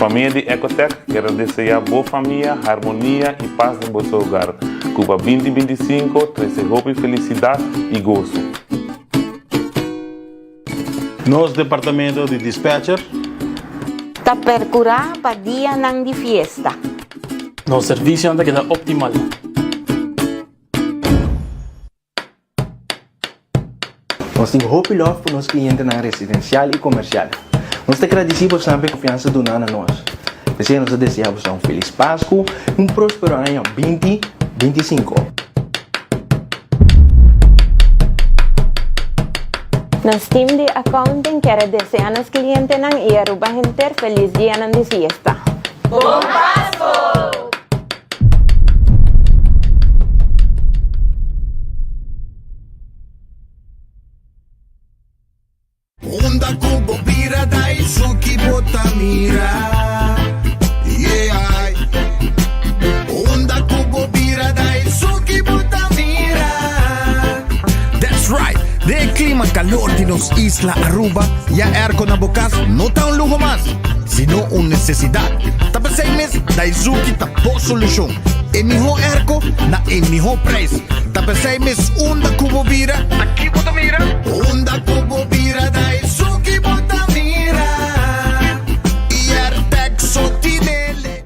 Famia di Ecotech kier a desea bo famia harmonia y paz den boso hogar. Cu pa 2025 trece hopi felicidad y goso. Nos departamento di dispatcher. Ta percura pa dianan di fiesta. Nos servicionan ta keda optimal. Nos tin hopi lòf pa nos klientenan residensial i komersial. Nos ta gradisí bosan pa e konfiansa duná na nos. P'esei nos ta deseá bosan un felis Pasku i un próspero aña 2025. Nos team di accounting kier a desea nos clientenan y Aruba henter feliz dianan di fiesta. Bon Pasco! Unda ku bo bira Daisuki bo ta mira Yeah Unda ku bo bira Daisuki bo ta mira That's right! Den e klima kalor di nos isla Aruba, ya airco na bo kas no ta un luho mas, sino un nesesidat. Ta p'esei mes Daizuki ta bo solushon. E mihó airco na e mihó prijs. Ta p'esei mes unda ku bo bira, ta ki bo ta mira? Unda ku bo bira Daizuki bo ta mira I Airtec so tinele.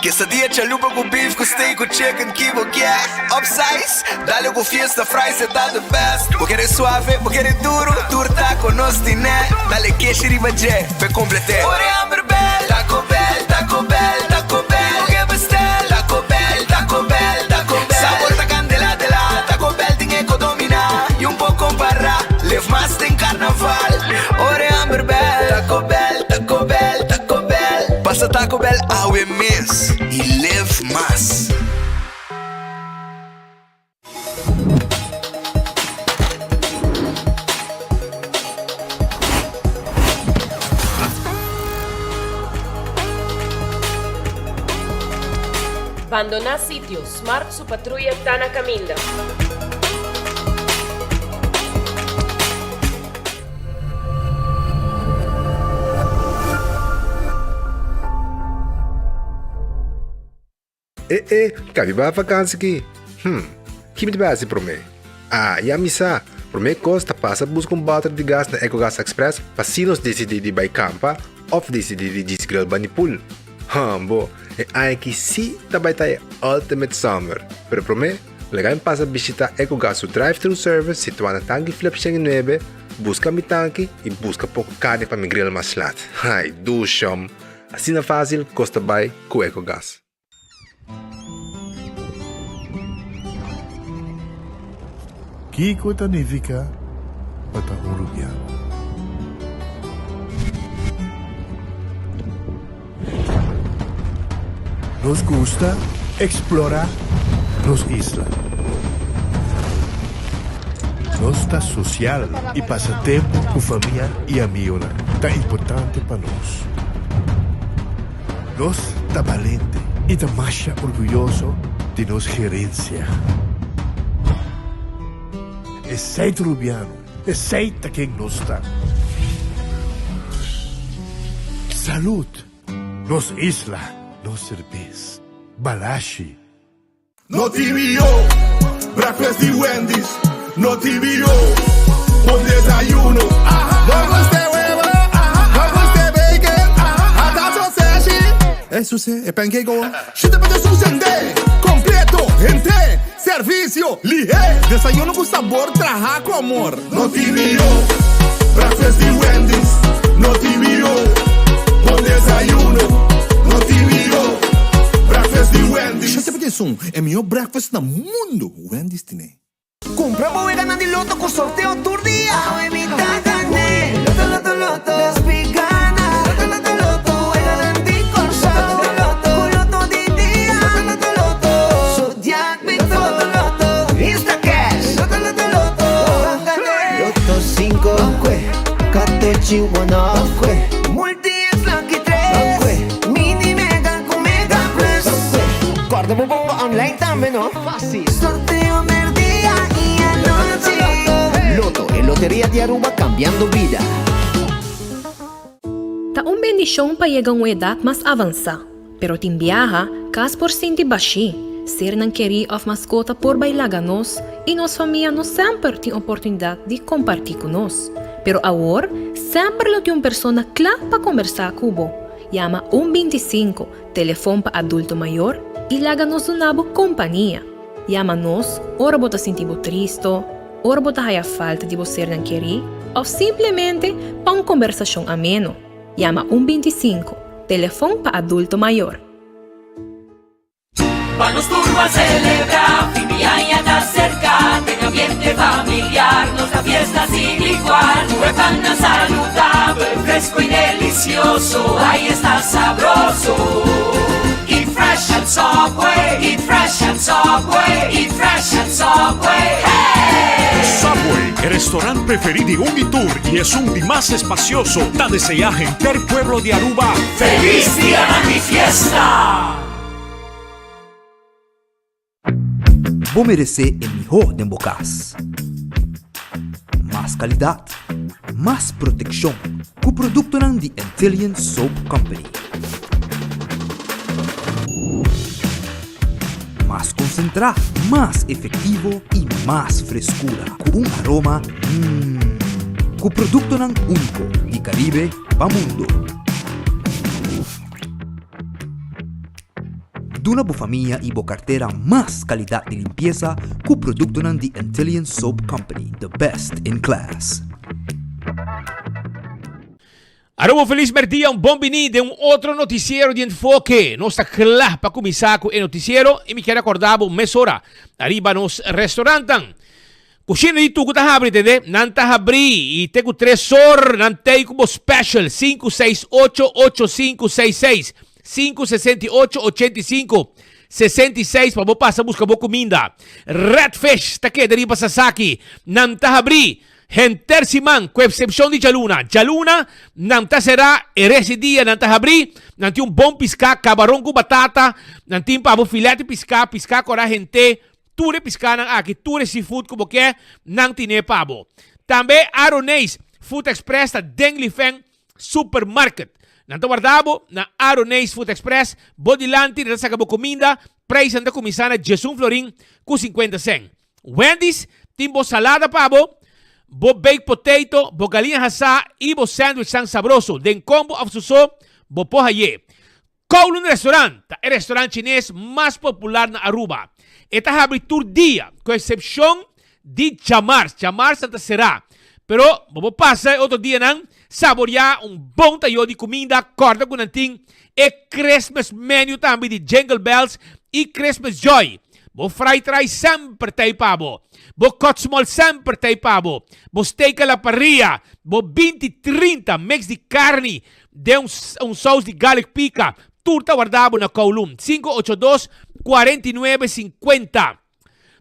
Quesadilla chalupa cu beef cu steak cu chicken ki bo kier Upsize, dale cu fiesta fries e ta the best Bo kere suave, bo kere duro, tur taco nos tine Dale keshi riba dje, p'e complete Ora e hamber bel, Taco Bell, Taco Bell, Taco Bell Bo ke bestel, Taco Bell, Taco Bell, Taco Bell Sabor ta candela de la, Taco Bell tin e co domina Y un por compara, live mas den carnaval Ora e hamber bel, Taco Bell, Taco Bell, Taco Bell Pasa Taco Bell awe mes y live mas. Bandoná sitio, Smart su patruya ta na kaminda. E e, ka mi bai vakansi ki? Hm, ki mi ta bai hasi promé? Ah, ya mi sa! Promé kos ta pasa buska un bòter di gas na Ecogas Express pa si nos disidí di bai kampa òf disidí di djis grill bani pool. Hambo, e aña aki sí ta bai ta e ultimate summer! Pero promé, laga mi pasa bishitá Ecogas su drive-thru service situá na Tanki Flip 109, buska mi tanki i buska poko karni pa mi grill mas lat. Ai, dushom! Asina fásil kos ta bai ku Ecogas. Kiko ta nifiká pa ta un rubiano? Nos gusta eksplorá nos isla. Nos ta sosial i pasa tempu ku famia i amigunan ta importante pa nos. Nos ta balente i ta masha orguyoso di nos gerensia. Esei ta Rubiano, esei ta ken nos ta. Salud! Nos isla, nos serbes. Balashi. No TVO, breakfast di Wendy's. No TVO, bon desayuno. No gusta e huevo, no gusta e bacon, ata sausage. E suse, e pancake o. Shita pa ta sende, completo, hente, servicio, lihe. Desayuno cu sabor traha cu amor. No TVO, breakfast di Wendy's. No TVO, bon desayuno. No TVO, breakfast di Wendy's. Shete pa esun, e mihó breakfast na mundo, Wendy's tine. Kumpra bo weganan di loto ku sorteo tur dia. Awe mi ta gané. Loto, loto, loto. Despi gana. Loto, loto, loto. Weganan di Kòrsou. Loto, loto, loto. Ku loto di dia. Loto, loto, loto. Zodiac mi to. Loto, loto, loto. Instacash. Loto, loto, loto. Ban gané. Loto sinku. Ban kue. Katochi wono. Ban kue. Multi X lucky tres. Ban kue. Mini mega ku mega plus. Ban kue. Kòrda bo bonga online tambe no. Fácil. Sorteo merdia y anochi. Lotto, e loteria di Aruba cambiando bida. Ta un bendishon pa yega un edat mas avansá, pero tin biaha kas por sinti bashí, sernan kerí òf maskota por bai laga nos i nos famia no semper tin oportunidat di kompartí ku nos. Pero awor semper lo tin un persona kla pa kombersá ku bo. Yama un 25, telefon pa adulto mayor, i laga nos duna bo kompania. Yama nos ora bo ta sinti bo tristo, ora bo ta haya falta di bo sernan kerí òf simplemente pa un kombersashon ameno. Yama un 25, telefon pa adulto mayor. Pa nos tur ban selebrá, fin di aña ta serka, den ambiente familiar nos ta fiesta sin igual. Ku e pannan saludabel, fresco y delicioso, ay esta sabroso. Eat fresh at Subway, eat fresh at Subway, eat fresh at Subway, hey! Subway, e restaurant preferi di un y tur y esun di mas espacioso, ta desea henter pueblo di Aruba Feliz Dianan di Fiesta! Bo meresé e mihó den bo kas. Mas kalidat, mas protekshon ku produktonan di Antillian Soap Company. Mas konsentrá, mas efektivo i mas freskura ku un aroma mmm. Ku produktonan úniko di Karibe pa mundo. Duna bo famia y bo cartera mas calidad di limpieza cu productonan di Antillian Soap Company, the best in class. Aruba un felis merdia, un bon bini den un otro noticiero di Enfoke. Nos ta kla pa kuminsá ku e noticiero i mi kier akorda bo mesora ariba nos restaurantan. Kushina di Tuku ta habri tende? Nan ta habri i te ku tres or nan tei ku bo special 5688566 568 85 66 pa bo pasa buska bo kuminda. Red Fish ta keda riba Sasaki. Nan ta habri henter siman ku eksepshon di djaluna. Djaluna nan ta será e rest di dia nan ta habri. Nan tin un bon piská, kabaron ku batata. Nan tin pa bo filet di piská, piská kora henter. Tur e piskanan aki, tur e seafood ku bo ke, nan tine pa bo. Tambe Aroneis Food Express ta den Lifeng Supermarket. Nan ta warda bo na Aroneis Food Express, bo dilanti nan ta saka bo kuminda, preisnan ta kuminsá na diesun florin ku sinkuenta sèn. Wendy's tin bo salada pa bo, bo baked potato, bo galiña hasá i bo sandwichnan sabroso den kombo òf su so, bo por hay'é. Kowloon Restaurant ta e restaurant chines mas popular na Aruba. E ta habri tur dia, ku eksepshon di djamars. Djamars nan ta será. Pero bo por pasa e otro dianan saboriá un bon tayo di kuminda. Kòrda ku nan tin e Christmas menu tambe di Jingle Bells i Christmas Joy. Bo fried rice semper ta ei pa bo. Bo kotsmol semper ta ei pa bo. Bo steak a la parrilla, bo 20 30 mix di karni Den un un saus di garlic pica. Tur ta warda bo na Kowloon. 582 49 50.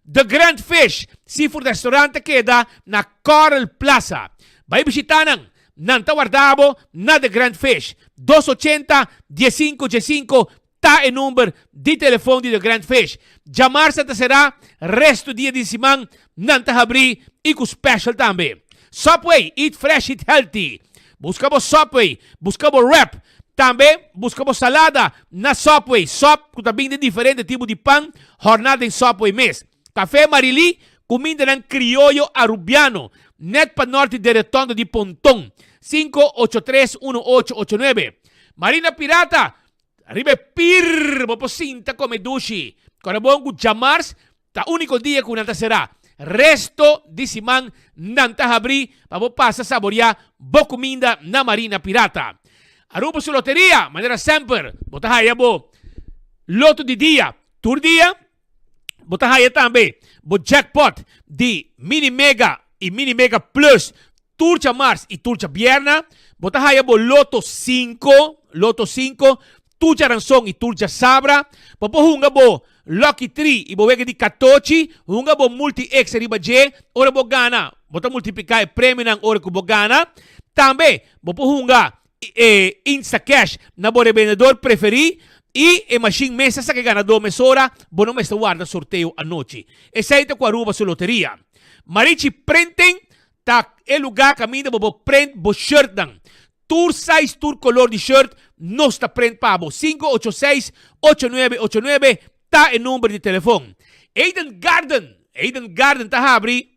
The Grand Fish Seafood Restaurant ta keda na Coral Plaza. Bai bishita nan. Nan ta warda bo na The Grand Fish. 280 15 15 ta e number di telefon di The Grand Fish. Djamarsa ta será, resto dia di siman nan ta habrí i ku special tambe. Subway, eat fresh, eat healthy. Buska bo Subway, buska bo wrap. Tambe buska bo salada na Subway, sòp ku ta bin den diferente tipo di pan hòrná den Subway mes. Café Marilí, kumindanan krioyo arubiano, nèt pa nòrt di Deretondo di Ponton, 583 1889. Marina Pirata, Riba e pir bo por sinta come dushi. Kora bon ku djamars ta uniko dia ku nan ta sera. Resto di siman nan ta habri pa bo pasa saboria bo kuminda na Marina Pirata. Aruba su loteria, manera semper, bo ta haya bo loto di dia tur dia. Bo ta haya tambe bo jackpot di Mini Mega y Mini Mega Plus tur djamars y tur djabierna. Bo ta haya bo Loto 5, Loto 5, tur djaranson y tur djasabra. Bo por hunga bo Lucky 3 y bo wega di katochi. Hunga bo Multi X riba dje. Ora bo gana, bo ta multiplica e premionan ora cu bo gana. Tambe bo por hunga e Instacash na bo rebendedor preferí i e mashin mes ta saka e ganadó mesora, bo no mester warda sorteo anochi. Esei ta ku Aruba su loteria. Marichi Printing ta e lugá kaminda bo por print bo shirtnan. Tur size, tur color di shirt nos ta print pa bo. 586 8989 ta e number di telefon. Eden Garden, Eden Garden ta habri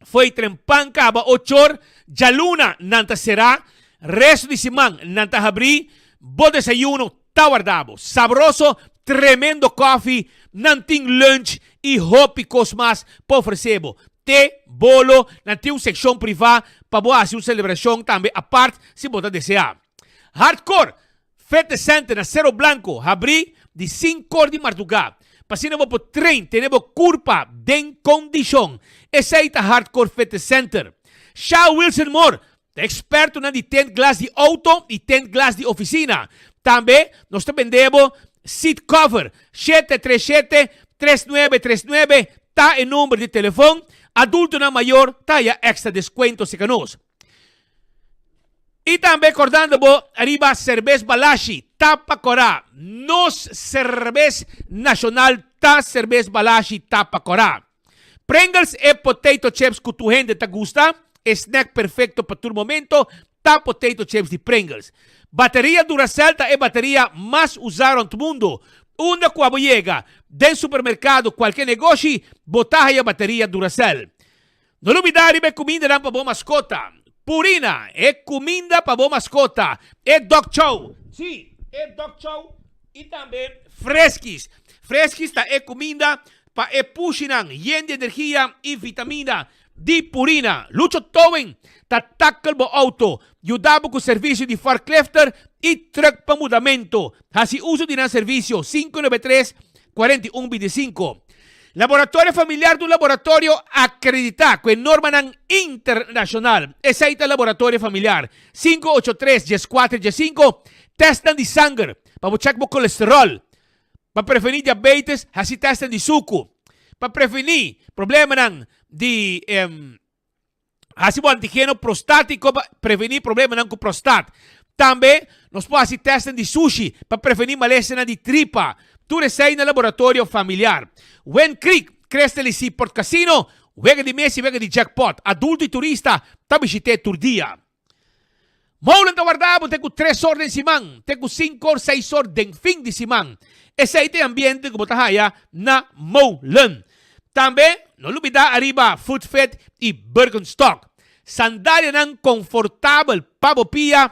fo'i trempan caba ochor, djaluna nan ta cera, resto di siman nan ta habri, bo desayuno ta warda bo. Sabroso, tremendo koffie, nan tin lunch y hopi cos mas pa ofrece bo. Te, bolo, nan tin un seccion priva pa bo haci un celebracion tambe apart si bo ta desea. Hardcore, Fete Center na Cerro Blanco habri di sinkor di marduga pa asina bo por train tene bo curpa den condicion. Esey ta Hardcore Fitness Center. Sha Wilson Moore Ta expertonan di tent glas di auto y tent glas di oficina. Tambe nos ta bende bo seat cover. 737 3939 ta e number di telefon. Adultonan mayor ta haya extra descuento cerca nos. Y tambe cordando bo ariba Cerbes Balashi Tapa Cora. Nos cerbes nacional ta Cerbes Balashi Tapa Cora. Pringles e potato chips ku tur hende ta gusta, e snack perfecto pa tur momento ta potato chips di Pringles. Bateria Duracell ta e bateria mas usa rond mundo. Unda ku abo yega, den supermercado, cualke negoshi, bo ta haya bateria Duracell. No lubida riba e cumindanan pa bo mascota. Purina, e cuminda pa bo mascota. E dog chow, si, e dog chow y tambe Friskies. Friskies ta e cuminda Pa e pushinan yen di energia i vitamina di Purina. Lucho Towing ta tackle bo auto, yuda bo ku servisio di forklifter i truck pa mudamentu. Hasi uso di nan servisio, 593 41 25. Laboratorio Familiar ta un laboratorio akreditá ku e normanan internashonal. Esei ta Laboratorio Familiar, 583 14 15. Tèstnan di sanger pa bo chèk bo kolesteròl. Pa prevení diabetes, hasi tèstnan di suku. Pa prevení problemanan di hasi bo antigeno prostátiko pa prevení problemanan ku prostat. Tambe nos por hasi tèstnan di sushi pa prevení malesanan di tripa. Tur esei na laboratorio familiar. Wind Creek, Crystal i Seaport Casino, wega di mesa i wega di jackpot. Adulto i turista ta bishit'é tur dia. Molen ta warda bo te ku tres or den siman, te ku sinku or, seis or den fin di siman. Esei ta e ambiente ku bo ta haya na Molen. Tambe no lubida ariba Food Fit i Birkenstock. Sandalianan konfortabel pa bo pia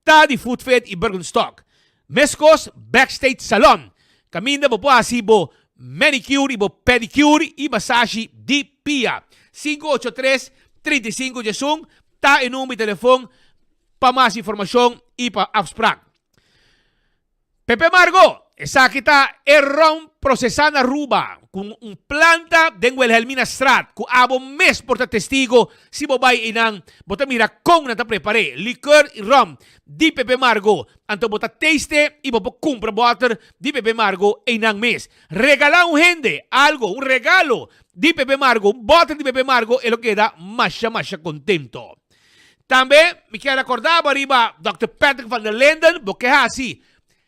ta di Food Fit i Birkenstock. Meskos Backstage Salon, kaminda bo por hasi bo manicure i bo pedicure i masashi di pia. 583 35 11 ta e number di telefon pa mas informashon i pa afsprak. Pepe Margo, Esaki ta e ron prosesá na Aruba ku un planta den Wilhelminastraat ku abo mes por ta testigo si bo bai einan bo ta mira kon nan ta prepar'é likeur i rom di Pepe Margo anto bo ta taste i bo por kumpra bòter di Pepe Margo einan mes. Regalá un hende algo, un regalo di Pepe Margo, un bòter di Pepe Margo e lo keda masha masha kontento. Tambe mi kier recorda bo ariba Dòkter Patrick van der Linden, bo ke hasi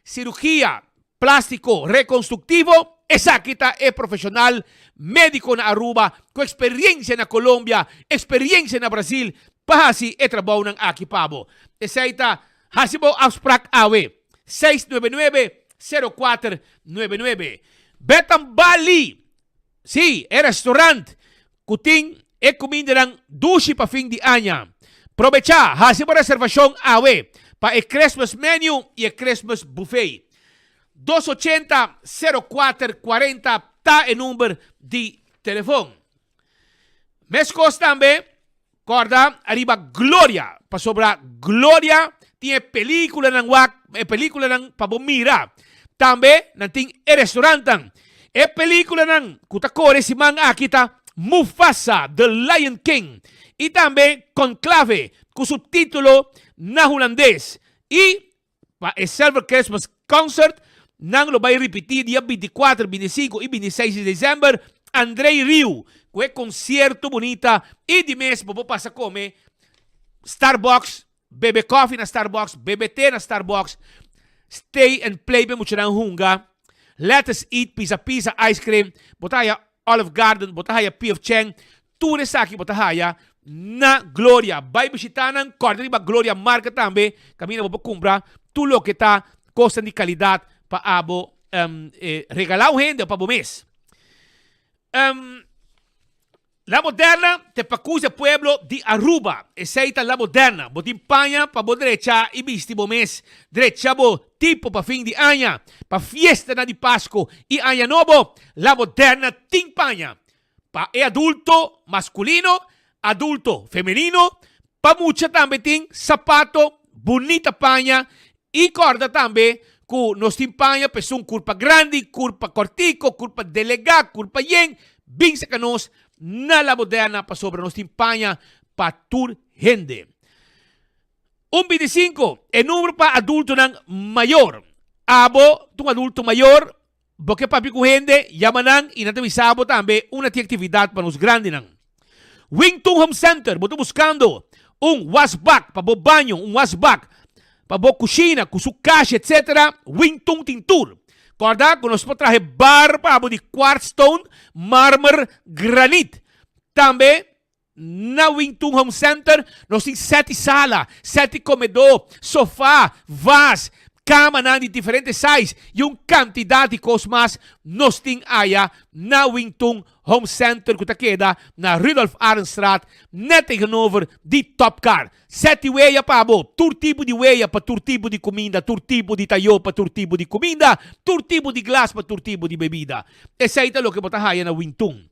cirugia plastico reconstructivo, esaki ta e profesional medico na Aruba cu experiencia na Colombia, experiencia na Brasil pa hasi e trabounan aki pa bo. Esey ta hasi bo afspraak awe, 699 0499. Betan Bali! Sí, e restaurant ku tin e kumindanan dushi pa fin di aña. Probechá, hasi bo reservashon awe pa e Christmas menu i e Christmas buffet. 280 04 40 ta e number di telefon. Meskos tambe, kòrda ariba Gloria, pasobra Gloria tin e pelíkulanan wak, e pelíkulanan pa bo mira. Tambe nan tin e restaurantnan. E pelíkulanan ku ta kore siman aki ta Mufasa, The Lion King i tambe Conclave ku subtítulo na hulandes i Pa e Silver Christmas Concert, nan lo bai ripití dia 24, 25 i 26 di desèmber, Andrei Rieu ku e konsierto bunita i di mes bo por pasa kome Starbucks, bebe kòfi na Starbucks, bebe te na Starbucks, stay and play pa e muchanan hunga, Let us eat, pizza pizza, ice cream, bo ta haya Olive Garden, bo ta haya P.F. Chang. Tur esaki bo ta haya na Gloria. Bai bishita nan, kòrda riba Gloria marka tambe, kaminda bo por kumpra tur loke ta kosnan di kalidat pa abo regalá un hende òf pa bo mes. La Moderna te pakus e pueblo di Aruba. Esei ta La Moderna. Bo tin paña pa bo drecha i bisti bo mes. Drecha bo tipo pa fin di aña, pa fiestanan di Pasco i Aña Nobo. La Moderna tin paña pa e adulto masculino, adulto femenino, pa mucha tambe tin sapato, bunita paña i corda tambe cu nos tin paña pa esun curpa grandi, curpa cortico, curpa delega, curpa yen, bin saca nos na La Moderna pasobra nos tin paña pa tur hende. Un binticinco, e numero pa adultonan mayor. Abo ta un adulto mayor, Bo ke papia ku hende, yama nan i nan ta bisa bo tambe unda tin aktividat pa nos grandinan. Wington Home Center, bo ta buskando un wasbak pa bo baño, un wasbak pa bo kushina ku su kasha etc. Wington tin tur. Kòrda ku nos por traha e bar pa bo di quartz stone, marmer, granit. Tambe Na Wington Home Center nos tin seti sala, seti komedó, sofá, vas, kamanan di diferente size i un kantidat di kos mas nos tin aya na Wington Home Center ku ta keda na Rudolf Arendstraat net tegenover di Topcar. Seti weya pa bo, tur tipo di weya pa tur tipo di kuminda, tur tipo di tayó pa tur tipo di kuminda, tur tipo di glas pa tur tipo di bebida. Esei ta loke bo ta haya na Wington.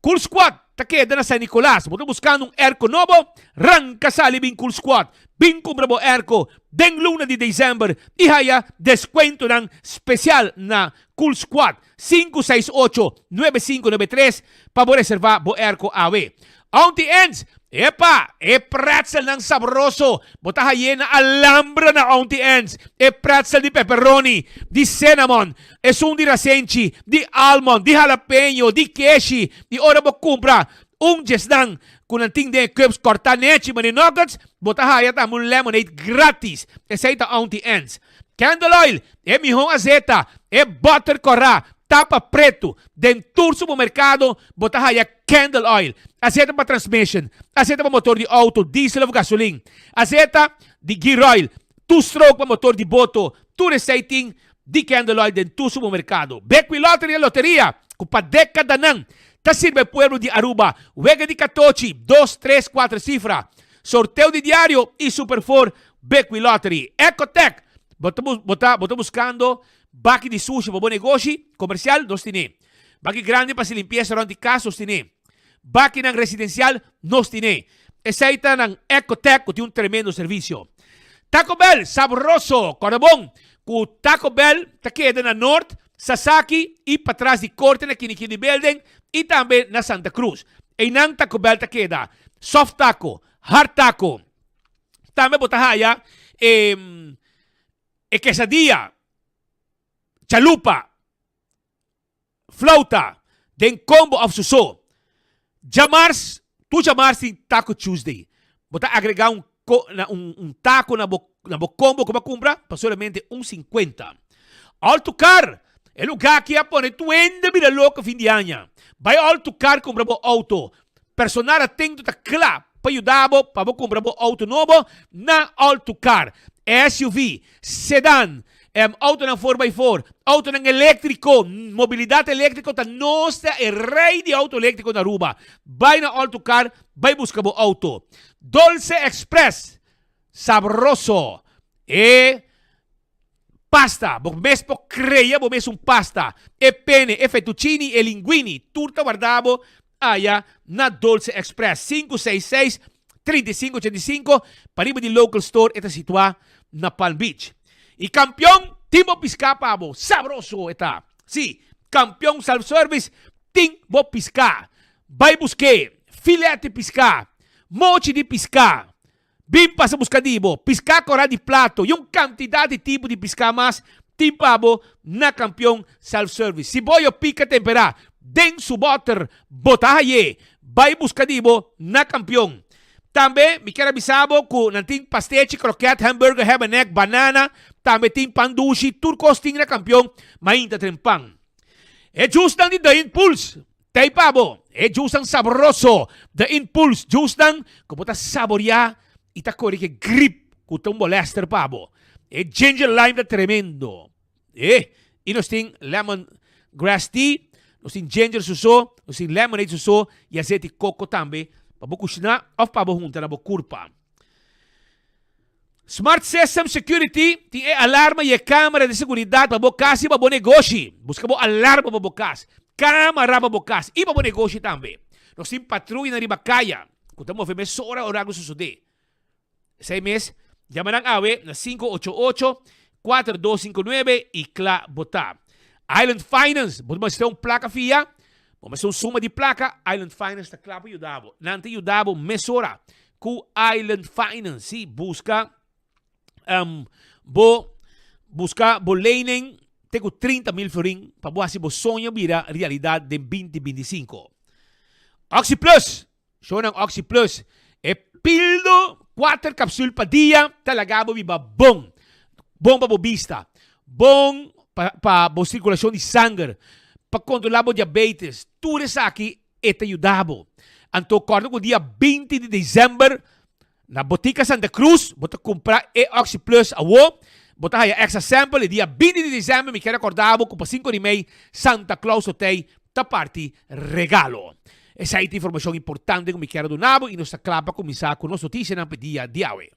Cool Squad ta keda na San Nicolas. Bo ta buskando un airco nobo? Ranka sali bin Cool Squad. Bin kumpra bo airco den luna di december i haya descuentonan special na Cool Squad. 568 9593 pa bo reserva bo airco awe. Auntie Anne's, Epa! E pretzelnan sabroso! Bo ta haye na Alhambra na Auntie Anne's. E pretzel di pepperoni, di cinnamon, esun di rasenchi, di almond, di jalapeño, di keshi. I ora bo kumpra un djesnan ku nan tin den e cups kòrtá nechi manera nuggets, bo ta haya tambe un lemonade gratis. Esei ta Auntie Anne's. Candle oil, e mihó azeta, e butter kòrá, tapa pretu. Den tur supermerkado bo ta haya candle oil. Azeta pa transmission, azeta pa motor di auto, diesel of gasolin, azeta di gear oil, two stroke pa motor di boto, tur esei tin di candle oil den tur supermerkado. Bekwin Lottery e loteria ku pa dekadanan ta sirbi e pueblo di Aruba. Wega di katochi, dos, tres, kuater sifra. Sorteo di diario y Super Four Bekwin Lottery. Ecotec, Bo ta bo ta bo ta buscando baki di sushi pa bo negoshi comercial? Nos tine. Baki grandi pa haci limpieza rond di cas? Nos tine. Bakinan residencial? Nos tine. Esey ta nan Ecotec cu tin un tremendo servicio. Taco Bell, sabroso! Corda bon cu Taco Bell ta keda na Noord, Sasaki y patras di Corte na Kinikini Building y tambe na Santa Cruz. Eynan Taco Bell ta keda. Soft taco, hard taco. Tambe bo ta haya e e quesadilla, chalupa, flauta den combo of su so. Djamars, tur djamars tin Taco Tuesday. Bo ta agrega un un un taco na bo na bo combo cu bo a cumpra pa solamente un cincuenta. All to Car, e lugar aki a pone tur hende bira loco fin di aña. Bay All to Car cumpra bo auto. Personal atento ta kla pa yuda bo pa bo kumpra bo outo nobo na All to Car. SUV, sedan, outonan four by four, outonan eléktriko, mobilidat eléktriko ta nos ta e rei di outo eléktriko na Aruba. Bai na All to Car bai buska bo outo. Dolce Express, sabroso. E Pasta, bo mes por crea bo mes un pasta. E pene, e fettuccini, e linguini, tur ta warda bo aya na Dolce Express. Sinku seis seis, 35 85, pariba di Local Store e ta situa na Palm Beach. Y Campeon tin bo pisca pa bo, sabroso e ta. Si, Campeon Self Service tin bo pisca. Bay busque, filet di pisca, mochi di pisca, Bin pasa buska di bo piská korá di plato i un kantidat di tipo di piská mas tin pa bo na Kampion Self Service. Si boyo pika temperá den su bòter, bo ta hay'é. Bai buska di bo na Kampion. Tambe mi kier a bisa bo ku nan tin pastechi, kroket, hamburger, hebenek, banana, tambe tin pan dushi, tur kos tin na Kampion, mainta tren pan. E jusnan di Dain Puls, t'ei pa bo. E juicenan sabroso, The Impulse juicenan ku bo ta saboreá i ta kore ke grip ku ta un bolèster pa bo. E ginger lime ta tremendo. E i nos tin lemon grass tea, nos tin ginger suso, nos tin lemonade suso i azeti koko tambe pa bo kushiná òf pa bo hunta na bo kurpa. Smart System Security tin e alarma i e kamera di seguridat pa bo kas i pa bo negoshi. Buska bo alarma pa bo kas, kamera pa bo kas i pa bo negoshi tambe. Nos tin patruyanan riba kaya ku ta move mesora ora algu sosodé. Esei mes, yama nan awe na 588 4259 i kla bo ta. Island Finance, bo ta mester un plaka fia? Bo mester un suma di plaka? Island Finance ta kla pa yuda bo. Nan ta yuda bo mesora. Ku Island Finance, sí, buska um, bo buska bo lening te ku 30 mil florin pa bo hasi bo soño bira realidat den 2025. Oxi Plus, shownan Oxi Plus, e pildo 4 kapsul pa dia ta laga bo biba bon. Bon pa bo bista, bon pa, pa bo sirkulashon di sanger, pa kontrola bo diabetes, tur esaki E ta yuda bo. Anto kòrda ku dia 20 di desèmber na Botica Santa Cruz bo ta kumpra e Oxi Plus awo. Bo ta haya extra sample. E dia 20 di desèmber mi kier rekòrda bo ku pa sinku di mei Santa Claus Hotei ta parti regalo. Esei ta informashon importante ku mi kier a duna bo i nos ta kla pa kuminsá ku nos notisianan pa e dia di awe.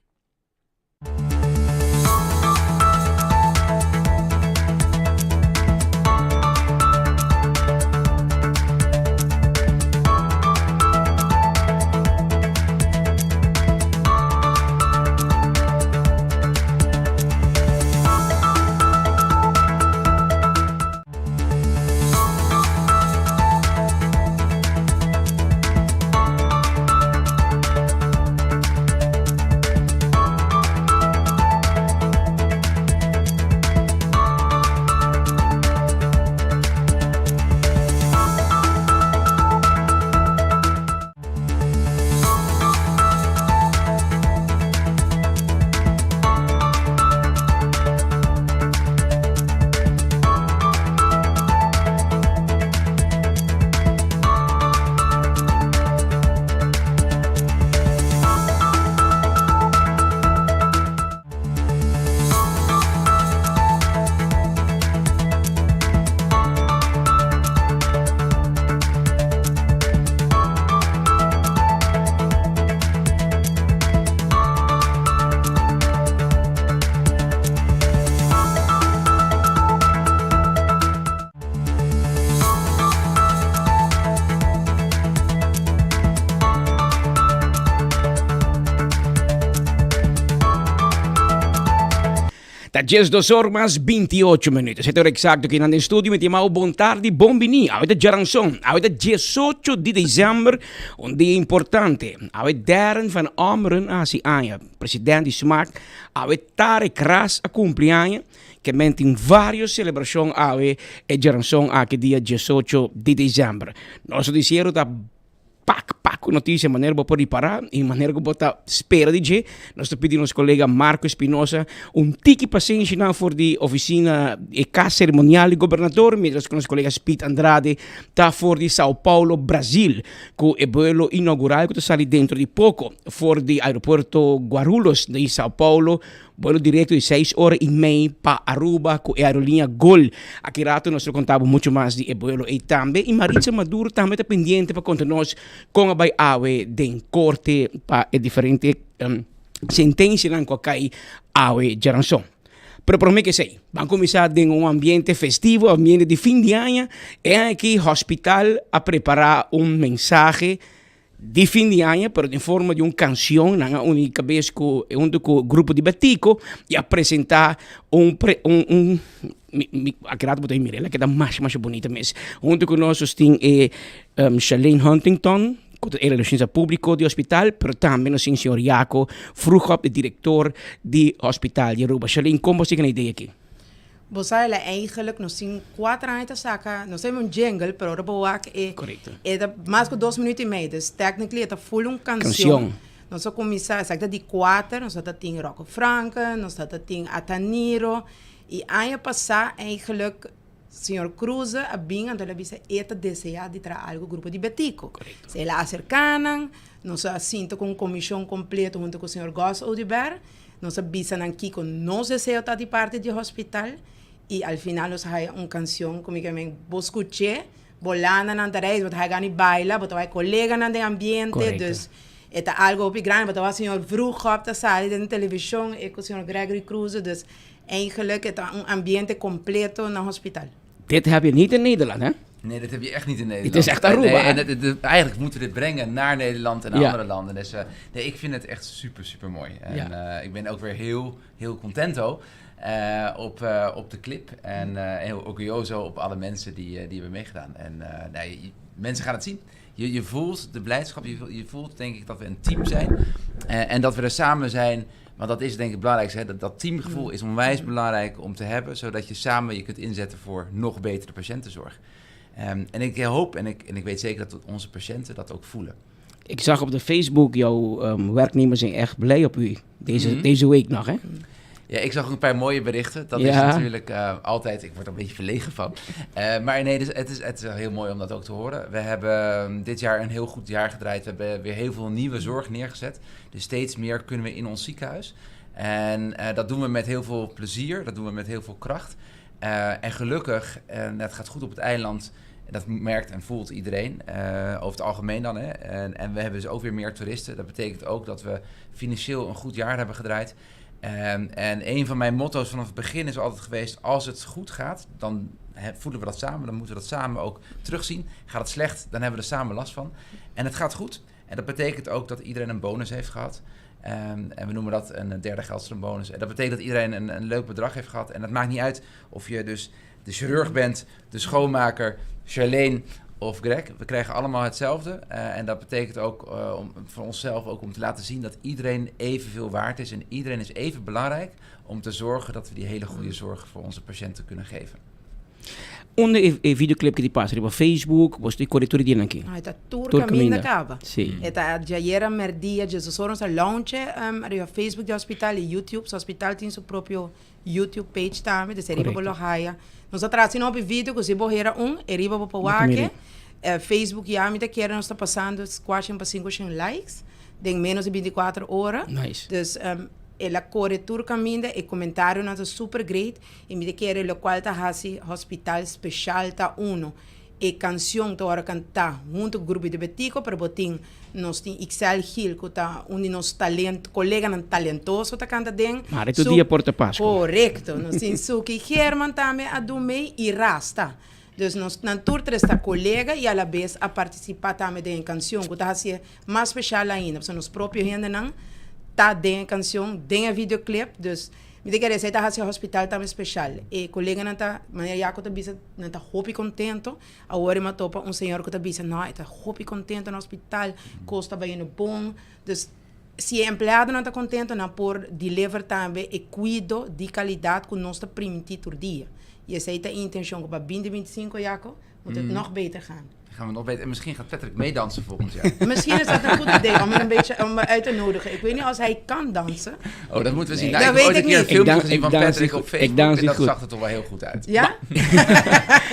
Ta 12 or mas 28 minuut. Sete ora exacto aki nan den studio. Mi ta yama bo bon tardi, bon bini. Awe ta djaranson. Awe ta 18 di december, un dia importante. Awe Darren van Ommeren a hasi aña. President di Smaak. Awe Tarek Ras a cumpli aña. Ke men tin varios celebracion awe e djaranson aki dia 18 di december. Nos noticiero ta pak pak ku noticia manera bo por ripara y manera ku bo ta spera di dje. Nos ta pidi nos colega Marco Espinosa un tiki pasenshi nan for di oficina e cas ceremonial di gobernador mientras ku nos colega Speed Andrade ta for di Sao Paulo, Brasil ku e vuelo inaugural ku ta sali dentro di poco for di aeropuerto Guarulhos di Sao Paulo. Vuelo directo di seis ora y mei pa Aruba cu e aerolinea Gol. Aki rato nos lo conta bo mucho mas di e vuelo ey tambe. Y Maritza Maduro tambe ta pendiente pa conta nos con a bay awe den corte pa e diferente sentencianan cu a cay awe djaranson. Pero prome ke esey, ban cuminsa den un ambiente festivo, ambiente di fin di aña. E aña aki hospital a prepara un mensahe Di fin di aña, pero den forma di un cancion, nan a uni cabes cu hunto cu grupo di Betico y a presenta un pre un un mi mi aki rato bo ta mira, el a keda masha masha bunita mes. Hunto cu nos nos tin e Sharlene Huntington cu ta e relacionista publico di hospital, pero tambe nos tin señor Jaco Vroegop, e director di hospital di Aruba. Sharlene, con bo a sigui na idea aki? Bo sa el a eigenlijk nos tin cuater aña ta saca, nos tin un jingle, pero ora bo wak e, e ta mas cu dos minuut y mei, dus technically e ta full un cancion. Nos a cuminsa, esaki ta di cuater, nos ta tin Rocco Franken, nos ta tin Ataniro, y aña pasa eigenlijk. Señor Kroeze a bin anto el a bisa e ta desea di traha algo grupo di Betico. So el a acerca nan, nos a sinta cu un comision completo hunto cu señor Gus Oduber, nos a bisa nan kico nos deseo ta di parti di hospital y al final nos a haya un cancion cu mi ke men bo scuche, bo landa nan ta reis, bo ta haya gana di baila, bo ta wak coleganan den ambiente, dus e ta algo hopi grandi, bo ta wak señor Vroegop ta sali den television e cu señor Gregory Kroeze, dus Eigenlijk het un ambiente completo na hospital. Dit heb je niet in Nederland, hè? Nee, dat heb je echt niet in Nederland. Het is echt Aruba. Nee, en eigenlijk moeten we dit brengen naar Nederland en naar andere landen. Dus nee, ik vind het echt super, super mooi. En ik ben ook weer heel, heel contento op de clip. En heel orgulloso op alle mensen die hebben meegedaan. En nee, mensen gaan het zien. Je voelt de blijdschap, je voelt denk ik dat we een team zijn. En dat we er samen zijn. Want dat is denk ik het belangrijkste. Hè? Dat teamgevoel is onwijs belangrijk om te hebben. Zodat je samen je kunt inzetten voor nog betere patiëntenzorg. En ik hoop en ik weet zeker dat onze patiënten dat ook voelen. Ik zag op de Facebook, jouw werknemers zijn echt blij op u. Deze week nog, hè? Ja, ik zag ook een paar mooie berichten. Dat is natuurlijk altijd... Ik word er een beetje verlegen van. Maar nee, dus het is wel heel mooi om dat ook te horen. We hebben dit jaar een heel goed jaar gedraaid. We hebben weer heel veel nieuwe zorg neergezet. Dus steeds meer kunnen we in ons ziekenhuis. En dat doen we met heel veel plezier. Dat doen we met heel veel kracht. En gelukkig, het gaat goed op het eiland. En dat merkt en voelt iedereen, over het algemeen dan. Hè? En we hebben dus ook weer meer toeristen. Dat betekent ook dat we financieel een goed jaar hebben gedraaid. En een van mijn motto's vanaf het begin is altijd geweest: als het goed gaat, dan voelen we dat samen. Dan moeten we dat samen ook terugzien. Gaat het slecht, dan hebben we er samen last van. En het gaat goed. En dat betekent ook dat iedereen een bonus heeft gehad. En we noemen dat een derde geldstroom-bonus. En dat betekent dat iedereen een leuk bedrag heeft gehad. En dat maakt niet uit of je dus de chirurg bent, de schoonmaker, Charlene of Greg. We krijgen allemaal hetzelfde. En dat betekent ook voor onszelf ook om te laten zien dat iedereen evenveel waard is. En iedereen is even belangrijk om te zorgen dat we die hele goede zorg voor onze patiënten kunnen geven. Unda e videoclip ku ta pasa? Riba Facebook, bo ta kore tur dia aki. Ah, ta tur kaminda kaba. E ta djayera merdia, 12 or nos a launch riba Facebook di hospital i YouTube. So hospital tin su propio YouTube page tambe, dus riba bo lo haya. Nos a traha asina hopi video ku si bo hera un, e riba bo por wak. Facebook ya mi ta kere nos ta pasando kuashen pa sinkushen likes den menos di 24 ora. Dus el a kore tur kaminda, e komentarionan ta super great i mi ta kere lokual ta hasi hospital special ta uno. E kansion ta wòrdu kantá huntu ku Grupo di Betico, pero bo tin nos tin Ixel Gil ku ta un di nos talent koleganan talentoso ta kanta den. Mare tur dia por ta Pasku. Korekto. Nos tin Suki Geerman tambe a dun mei i Rasta. Dus nos nan tur tres ta kolega i alabes a partisipá tambe den e kansion ku ta hasié mas speshal ainda pasobra nos propio hendenan ta den e kansion, den e videoclip. Dus mi ta kere esei ta hasi e hospital tambe speshal. E koleganan ta, manera Jaco ta bisa, nan ta hopi kontento. Awor e mi a topa un señor ku ta bisa, no, e ta hopi kontento na hospital, kos ta bayendo bon. Dus si e empleadonan ta kontento, nan por deliver tambe e kuido di kalidat ku nos ta primintí tur dia. I esei ta e intenshon ku pa 2025, Jaco, moet het nog beter gaan. Gaan we nog beter. En misschien gaat Patrick meedansen volgend jaar. Misschien is dat een goed idee om hem een beetje om hem uit te nodigen. Ik weet niet als hij kan dansen. Oh, dat moeten we zien. Nou, Dat ik heb weet ooit ik een keer een niet. filmpje Ik gezien ik van dans Patrick niet op goed. Facebook. Ik dans en niet dat goed. zag er toch wel heel goed uit. Ja?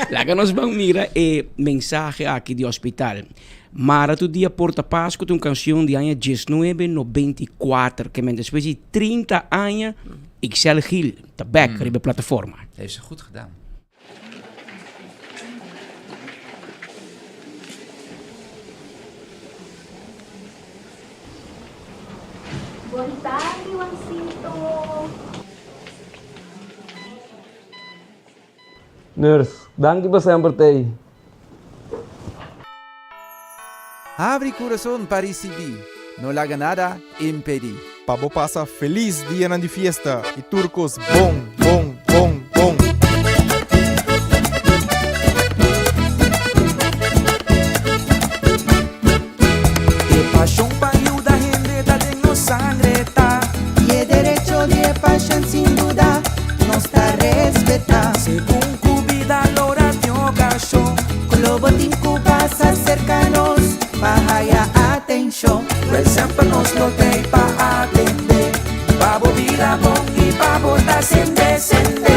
Laga nos ban mira e mensahe aki di hospital. Mara tur dia por ta Pascu ta un cancion di aña 1994, ke men despues di 30 aña Ixel Gil ta bek riba e plataforma. Heeft ze goed gedaan. Bon tardi, Juancito. Nurse, danki pa semper t'ei. Habri kurason pa risibí, no laga nada impedí. Pa bo pasa felis dianan di fiesta y tur cos bon, bon, bon, bon. E pashon pa yuda hende ta den nos sangre ta. Y e derecho di e pashent sin duda nos ta respeta. Segun cu bida lora tin ocasion. Cu lo bo tin cu pasa cerca nos pa haya atencion. Wel semper nos lo tey pa atende. Pa bo bira bon y pa bo ta sende, sende.